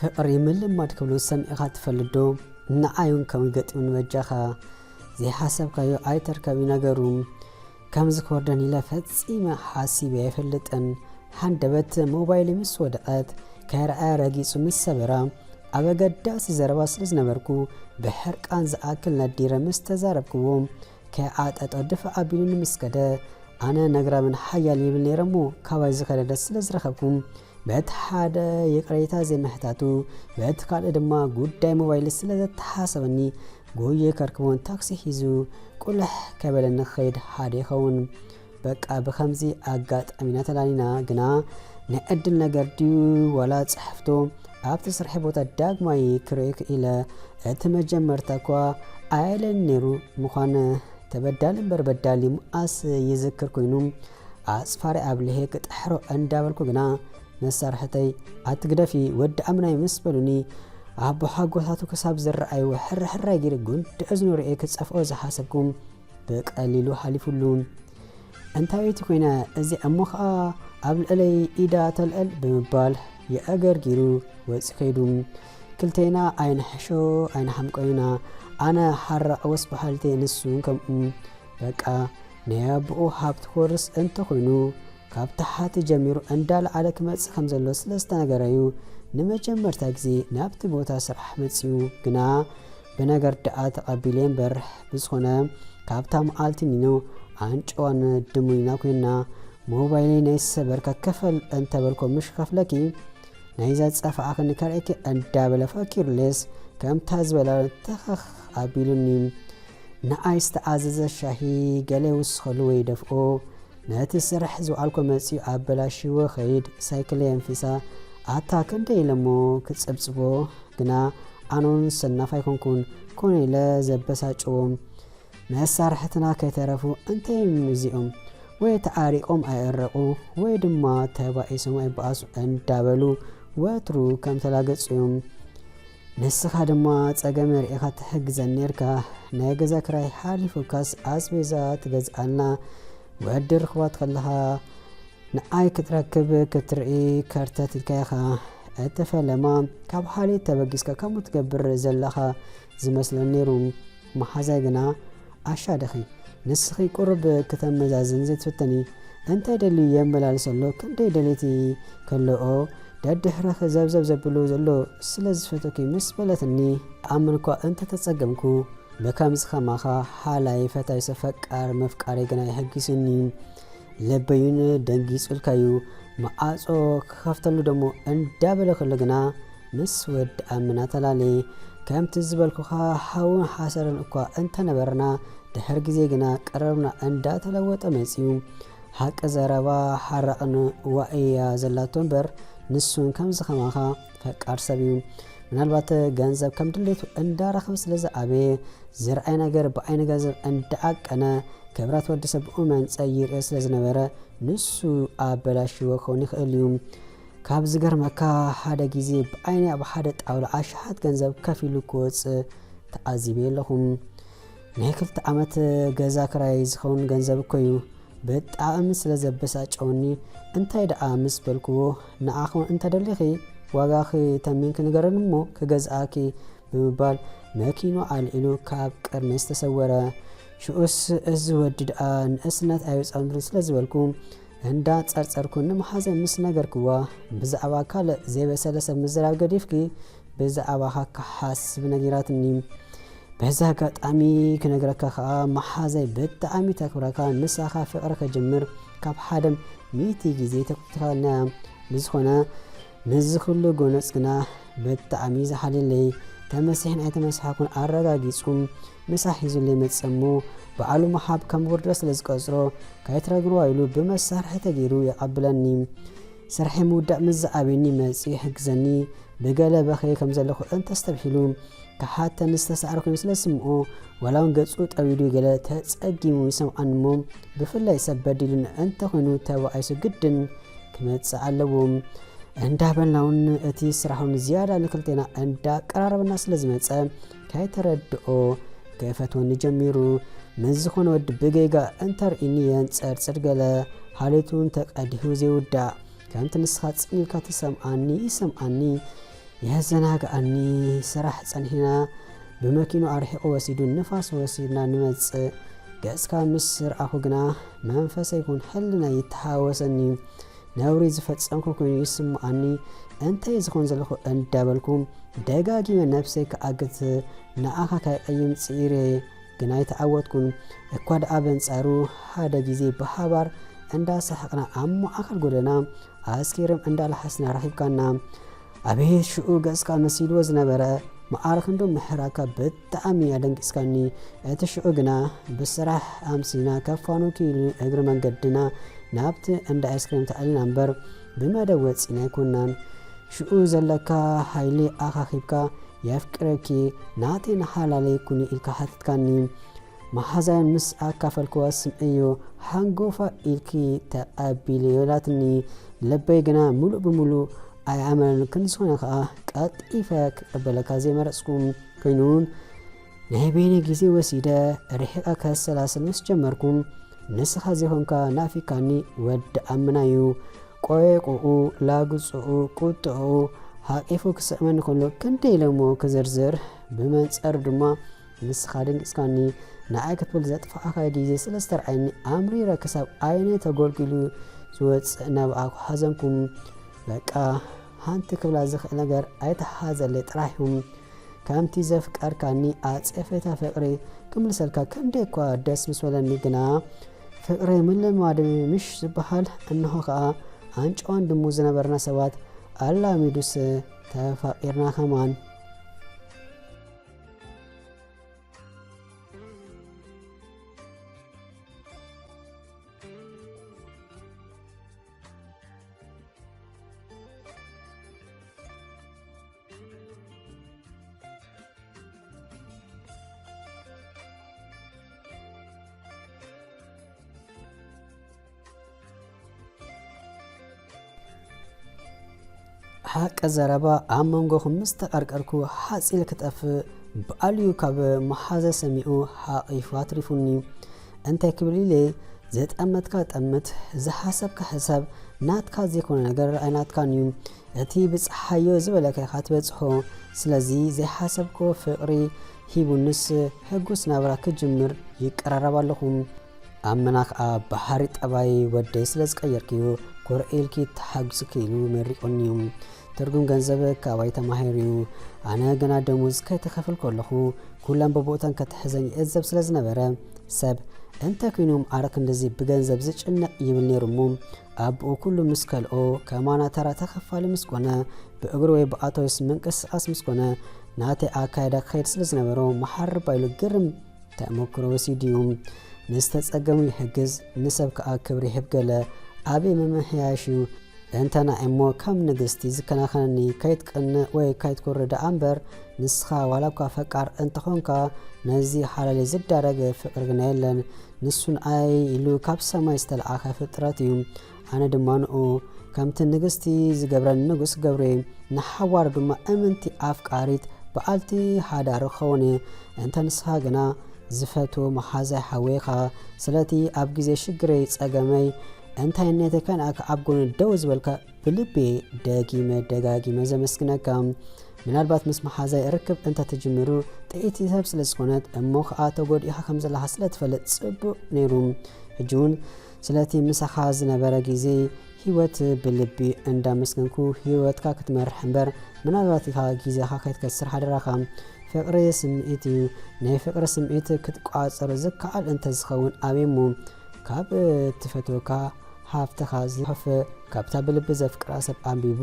ፍቕሪ ምልማድ ክብሉ ሰሚዕኻ ትፈልጥ ዶ? ንዓይ እውን ከምኡ ገጢሙኒ በጃኻ። ዘይሓሰብካዮ ኣይተርከብ'ዩ ነገሩ። ከምዚ ክወርደኒ ኢለ ፈጺመ ሓሲበ ኣይፈልጥን። ሃንደበት ሞባይለይ ምስ ወደቐት፣ ከይረኣያ ረጊጹ ምስ ሰበራ፣ ኣብ ኣገዳሲ ዘረባ ስለ ዝነበርኩ፣ ብሕርቃን ዝኣክል ነዲረ ምስ ተዛረብክዎ፣ ከይዓጠጦ ድፍእ ኣቢሉኒ ምስ ከደ፣ ኣነ ነግራምን ሓያል ይብል ነይረ እሞ፣ ካባይ ዝኸደደ ስለ ዝረኸብኩ፣ በቲ ሓደ ይቕሬታ ዘይምሕታቱ፣ በቲ ካልእ ድማ ጉዳይ ሞባይል ስለ ዘተሓሳሰበኒ፣ ጎየ ከርክቦን ታክሲ ሒዙ ቁልሕ ከይበለኒ ክኸይድ ሓደ ይኸውን። በቃ ብኸምዚ ኣጋጣሚና ተላሊና። ግና ናይ ዕድል ነገር ድዩ ዋላ ጽሕፍቶ ኣብቲ ስርሒ ቦታ ዳግማይ ክርእዮ ክኢለ። እቲ መጀመርታ እኳ ኣየለን ነይሩ ምዃን፣ ተበዳሊ እምበር በዳሊ መኣስ ይዝክር ኮይኑ፣ ኣጽፋሪ ኣብሊሔ ክጥሕሮ እንዳበልኩ ግና መሳርሕተይ፣ "ኣትግደፊ፣ ወዲ ኣምናይ" ምስ በሉኒ፣ ኣቦሓጎታቱ ክሳብ ዝረኣይዎ ሕርሕራይ ገይረ ጉንዲ እዝኑ ርእየ ክጸፍኦ ዝሓሰብኩ ብቐሊሉ ሓሊፉሉ። እንታይ እቲ ኮይነ እዚ እሞ ኸኣ ኣብ ልዕለይ ኢዳ ተልዕል ብምባል የእገርጊሩ ወጺኡ ከይዱ። ክልቴና ኣይንሕሾ ኣይንሓምቆ ኢና። ኣነ ሓራቕ ወስ በሃልቲ፣ ንሱ እውን ከምኡ። በቃ ናይ ኣቦኡ ሃብቲ ክወርስ እንተኾይኑ ካብ ታሕቲ ጀሚሩ እንዳለዓለ ክመጽእ ከም ዘሎ ስለ ዝተነገረዩ ንመጀመርታ ግዜ ናብቲ ቦታ ስራሕ መጺኡ። ግና ብነገር ደኣ ተቐቢለ እምበር፣ ብዝኾነ ካብታ መዓልቲ ኒኖ ኣንጭዋን ድሙን ኢና ኮይንና። ሞባይለይ ናይ ዝሰበርካ ክፈል እንተበልኮ ምሽ ከፍለኪ፣ ናይዛ ዝጸፋኣኽኒ ከርእየኪ እንዳበለ ፈኪሩለስ ከምታ ዝበላ ተኸኽ ኣቢሉኒ። ንዓይ ዝተኣዘዘ ሻሂ ገለ ይውስኸሉ ወይ ደፍኦ፣ ነቲ ስራሕ ዝወዓልኮ መጺኡ ኣበላሽዎ ኸይድ ሳይክለይ ኣንፊሳ፣ ኣታ ክንደይ ኢለሞ ክጽብጽቦ፣ ግና ኣነውን ሰናፍ ኣይኮንኩን፣ ኮነ ኢለ ዘበሳጭዎም። መሳርሕትና ከይተረፉ እንታይ እዮም እዚኦም? ወይ ተዓሪቖም ኣይዕረቑ፣ ወይ ድማ ተባኢሶም ኣይበኣሱ እንዳበሉ ወትሩ ከም ተላገጹ እዮም። ንስኻ ድማ ጸገመይ ርኢኻ ትሕግዘኒ ኔርካ፣ ናይ ገዛ ክራይ ሓሊፉካስ ኣስቤዛ ትገዝኣልና፣ ወዲ ርኽባት ከለኻ ንዓይ ክትረክብ ክትርኢ ከርተት ኢልካ ኢኻ። እቲ ፈለማ ካብ ሓልዮት ተበጊስካ ከምኡ ትገብር ዘለኻ ዝመስለኒ ነይሩ። መሓዛይ ግና፣ "ኣሻ ዲኺ? ንስኺ ቁሩብ ክተመዛዝኒ ዘይትፍትኒ? እንታይ ደልዩ የመላልስ ኣሎ? ክንደይ ደልይቲ ከለኦ ደድሕረኺ ዘብዘብ ዘብሎ ዘሎ ስለ ዝፈተኪ" ምስ በለትኒ፣ ኣምን እኳ እንተተጸገምኩ፣ ብከምዚ ከማኻ ሓላይ ፈታዊ ሰብ ፈቃር ምፍቃረይ ግና የሐጊሱኒ። ልበዩን ደንጊጹልካዩ፣ መዓጾ ክኸፍተሉ ደሞ እንዳበለ ከሎ ግና፣ ምስ ወዲ ኣምና ተላለየ። ከምቲ ዝበልኩኻ ሓውን ሓሰርን እኳ እንተነበርና፣ ድሕሪ ግዜ ግና ቀረርብና እንዳተለወጠ መጺኡ። ሓቂ ዘረባ ሓራቕን ዋእያ ዘላቶ እምበር፣ ንሱን ከምዚ ከማኻ ፈቃር ሰብ እዩ። ምናልባት ገንዘብ ከም ድሌቱ እንዳረኸበ ስለ ዝዓበየ፣ ዝረኣየ ነገር ብዓይኒ ገንዘብ እንዳዓቀነ፣ ክብረት ወዲ ሰብ ብኡ መንጸር ይርእዮ ስለ ዝነበረ፣ ንሱ ኣበላሽዎ ክኸውን ይኽእል እዩ። ካብ ዝገርመካ፣ ሓደ ግዜ ብዓይኒ ኣብ ሓደ ጣውላ ኣሽሓት ገንዘብ ከፊሉ ክወጽእ ተዓዚበ ኣለኹ። ናይ ክልተ ዓመት ገዛ ክራይ ዝኸውን ገንዘብ እኮ እዩ። ብጣዕሚ ስለ ዘበሳጨወኒ፣ እንታይ ደኣ ምስ በልክዎ፣ "ንዓኺ እንተደሊኺ ዋጋኺ ተሚንኪ ንገረኒ እሞ ክገዝኣኪ" ብምባል መኪኑ ኣልዒሉ ካብ ቅድመይ ዝተሰወረ። ሽኡስ እዚ ወዲ ደኣ ንእስነት ኣይወጻእን ስለ ዝበልኩ፣ እንዳ ጸርጸርኩ ንመሓዘይ ምስ ነገርክዋ፣ ብዛዕባ ካልእ ዘይበሰለ ሰብ ምዝራብ ገዲፍኪ፣ ብዛዕባኻ ክሓስብ ነጊራትኒ። በዚ ኣጋጣሚ ክነግረካ ከኣ፣ መሓዘይ ብጣዕሚ ተክብረካ፣ ምሳኻ ፍቕሪ ክጅምር ካብ ሓደ ሚእቲ ግዜ ተፈቲኻልና። ብዝኾነ፣ ምስዚ ኩሉ ጎነጽ ግና ብጣዕሚ ዝሓልየለይ፣ ተመሲሕን ኣይተመሳሕኩን ኣረጋጊጹ ምሳ ሒዙለይ መጸ እሞ፣ በዓሉ ምሃብ ከም ውርደት ስለ ዝቆጽሮ፣ ከይትረግርዋ ኢሉ ብመሳርሒ ተገይሩ የቐብለኒ። ስርሐይ ምውዳእ ምስ ዝኣብየኒ መጺኡ ይሕግዘኒ፣ ብገለ በኽየ ከም ዘለኹ እንተስተብሂሉ፣ ክሓተኒ ዝተሳዕረ ኮይኑ ስለ ዝስምዖ፣ ዋላ እውን ገጹ ጠዊዱ ገለ ተጸጊሙ ይሰምዓኒ እሞ፣ ብፍላይ ሰብ በዲሉኒ እንተኾይኑ ተባኢሱ ግድን ክመጽእ ኣለዎ። እንዳበልና እውን እቲ ስራሕ እውን ዝያዳ ንክልቴና እንዳቀራረበና ስለ ዝመጸ፣ ከይተረድኦ ክፈትወኒ ጀሚሩ። ምስ ዝኾነ ወዲ ብጌጋ እንተርእዩኒ የንጸርጽር ገለ፣ ሓልዮቱ እውን ተቀዲሑ ዘይውዳእ። ከምቲ ንስኻ ጽን ኢልካ ትሰምዓኒ ይሰምዓኒ፣ የዘናግኣኒ። ስራሕ ጸኒሕና ብመኪኑ ኣርሒቑ ወሲዱ ንፋስ ወሲድና ንመጽእ። ገጽካ ምስ ርኣኹ ግና መንፈሰይ ይኹን ሕልናይ ይተሃወሰኒ። ነውሪ ዝፈጸምኩ ኮይኑ ይስምዓኒ። እንታይ ዝኾን ዘለኹ እንዳበልኩ ደጋጊመ ነብሰይ ክኣግት ንኣኻ ከይቀይም ጽኢረ። ግን ኣይተዓወትኩን። እኳ ደኣ በንጻሩ ሓደ ግዜ ብሓባር እንዳሳሓቕና ኣብ ማእከል ጎደና ኣስኪርም እንዳለሓስና ረኺብካና። ኣቤት ሽኡ ገጽካ መሲልዎ ዝነበረ መዓረ ክንዱ ምሕራካ ብጣዕሚ ኣደንጊጽካኒ። እቲ ሽኡ ግና ብስራሕ ኣምሲና ከፋኑኪ ኢሉ እግሪ መንገድና ናብቲ እንዳ ኣይስክሬም ተኣልና እምበር ብመደብ ወጺና ኣይኮናን። ሽኡ ዘለካ ሓይሊ ኣኻኺብካ የፍቅረኪ ናተይ ንሓላለይ ኩኒ ኢልካ ሓትትካኒ። መሓዛይን ምስ ኣካፈልክዋ ስምዕዮ ሓንጎፋ ኢልኪ ተቐቢልዮ ኢላትኒ። ልበይ ግና ምሉእ ብምሉእ ኣይኣመነን። ክንዲ ዝኾነ ከኣ ቀልጢፈ ክቕበለካ ዘይመረጽኩ። ኮይኑ እውን ናይ በይነ ግዜ ወሲደ ርሒቐ ከሰላስል ምስ ጀመርኩ፣ ንስኻ ዘይኮንካ ናፊካኒ ወዲ ኣምናዩ። ቆየቆኡ፣ ላግጽኡ፣ ቁጥዕኡ ሓቂፉ ክስዕመኒ ከሎ ክንደይ ኢለ እሞ ክዝርዝር። ብመንጸር ድማ ንስኻ ደንጊጽካኒ። ንዓይ ክትብል ዘጥፋእካዮ ግዜ ስለ ዝተርኣየኒ ኣምሪረ ክሳብ ዓይነይ ተጎልጒሉ ዝወጽእ ናብኣ ክሓዘንኩም። በቃ ሓንቲ ክብላ ዝኽእል ነገር ኣይተሓዘለይ ጥራሕ እዩ። ከምቲ ዘፍቀርካኒ ኣጸፌታ ፍቕሪ ክምልሰልካ ክንደይ እኳ ደስ ምስ በለኒ ግና ፍቕሪ ምልማድ ምሽ ዝበሃል እንሆ ከኣ ኣንጭዋን ድሙ ዝነበርና ሰባት ኣላሚዱስ ተፋቒርና ከማን። ሓቂ ዘረባ ኣብ መንጎኹም ምስ ተቐርቀርኩ ሓጺል ክጠፍእ ብኣልዩ ካብ መሓዘ ሰሚኡ ሓቒፉ ኣትሪፉኒ። እንታይ ክብል ኢለ? ዘጠመትካ ጠምት፣ ዝሓሰብካ ሕሰብ፣ ናትካ ዘይኮነ ነገር ኣይናትካን እዩ። እቲ ብጽሓዮ ዝበለካ ኢኻ ትበጽሖ። ስለዚ ዘይሓሰብክዎ ፍቕሪ ሂቡንስ ሕጉስ ናብራ ክጅምር ይቀራረብ ኣለኹ። ኣመና ከኣ ባህሪ ጠባይ ወደይ ስለ ዝቀየርክዮ ኮርዕ ኢልኪ ተሓጉስኪ ኢሉ መሪቑኒ እዩ። ትርጉም ገንዘብ ካባይ ተማሂሩ እዩ። ኣነ ገና ደሞዝ ከይተኸፍል ከለኹ ኩለን ብቦተን ከተሕዘን ይዕዘብ ስለ ዝነበረ ሰብ እንተ ኪኑ ማዕረ ክንድዚ ብገንዘብ ዝጭነቕ ይብል ነይሩ እሞ ኣቦኡ ኩሉ ምስ ከልኦ ከማና ተራ ተኸፋሊ ምስ ኮነ ብእግሩ ወይ ብኣቶስ ምንቅስቓስ ምስ ኮነ ናተይ ኣካይዳ ክኸይድ ስለ ዝነበሮ መሓርባ ኢሉ ግርም ተመክሮ ወሲዱ እዩ። ንዝተጸገሙ ይሕግዝ፣ ንሰብ ከኣ ክብሪ ይህብ ገለ ዓቢ ምምሕያሽ እዩ። እንተ ንዓይ እሞ ከም ንግስቲ ዝከናኸነኒ ከይትቅንእ ወይ ከይትኩሪ ደኣ እምበር ንስኻ ዋላ እኳ ፈቃር እንተኾንካ ነዚ ሓላሊ ዝዳረግ ፍቅሪ ግና የለን። ንሱ ንዓይ ኢሉ ካብ ሰማይ ዝተለኣኸ ፍጥረት እዩ። ኣነ ድማ ንኡ ከምቲ ንግስቲ ዝገብረኒ ንጉስ ክገብሮ እየ። ንሓዋሩ ድማ እምንቲ ኣፍቃሪት በዓልቲ ሓዳር ክኸውን እየ። እንተ ንስኻ ግና ዝፈትዎ መሓዛይ ሓወይ ኢኻ። ስለቲ ኣብ ግዜ ሽግረይ ጸገመይ እንታይነተይ ከነኣካ ኣብ ጎኒ ደው ዝበልካ ብልቢ ደጊመ ደጋጊመ ዘመስግነካ። ምናልባት ምስ መሓዛይ ርክብ እንተ ትጅምሩ ጥኢቲ ሰብ ስለ ዝኾነት እሞ ኸኣ ተጎዲእኻ ከም ዘለኻ ስለ ትፈልጥ ጽቡቕ ነይሩ። ሕጂ እውን ስለቲ ምሳኻ ዝነበረ ግዜ ህይወት ብልቢ እንዳመስገንኩ ህይወትካ ክትመርሕ እምበር ምናልባት ኢኻ ግዜኻ ከይትከስር ሓደራኻ። ፍቕሪ ስምዒት እዩ። ናይ ፍቕሪ ስምዒት ክትቋጸሮ ዝከኣል እንተ ዝኸውን ኣበይ እሞ ካብ ትፈትወካ ሃፍትኻ ዝጽሑፍ ካብታ ብልቢ ዘፍቅራ ሰብ ኣንቢቡ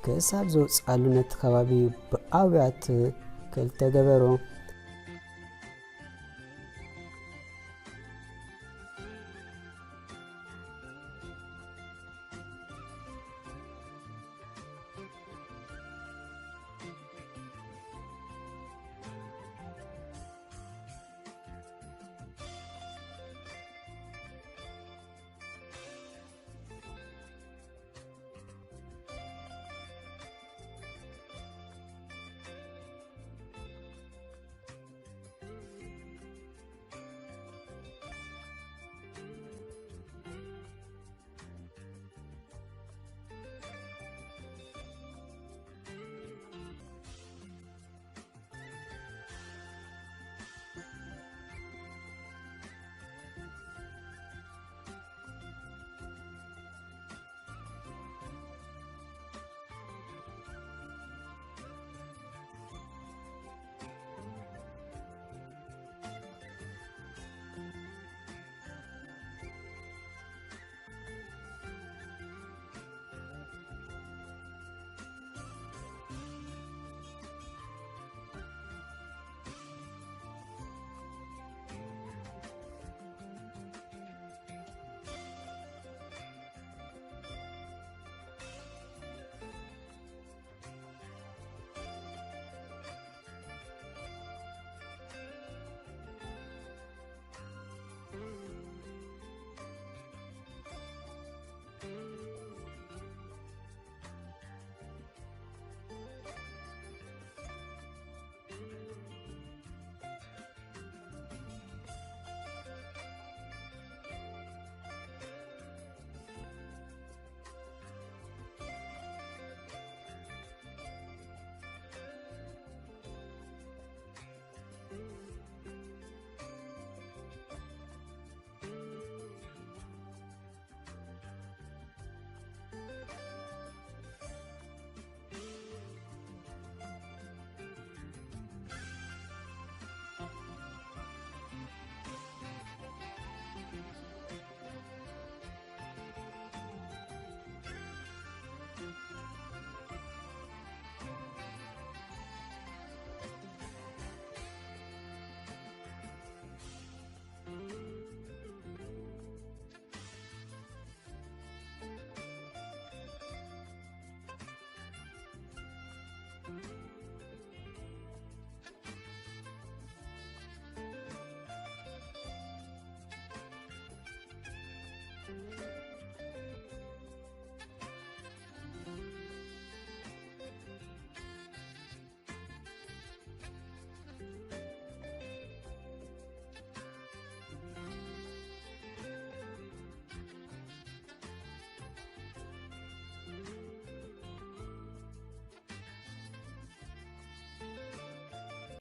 ክሳብ ዝወጽኣሉ ነቲ ከባቢ ብኣውያት ክልተ ገበሮ።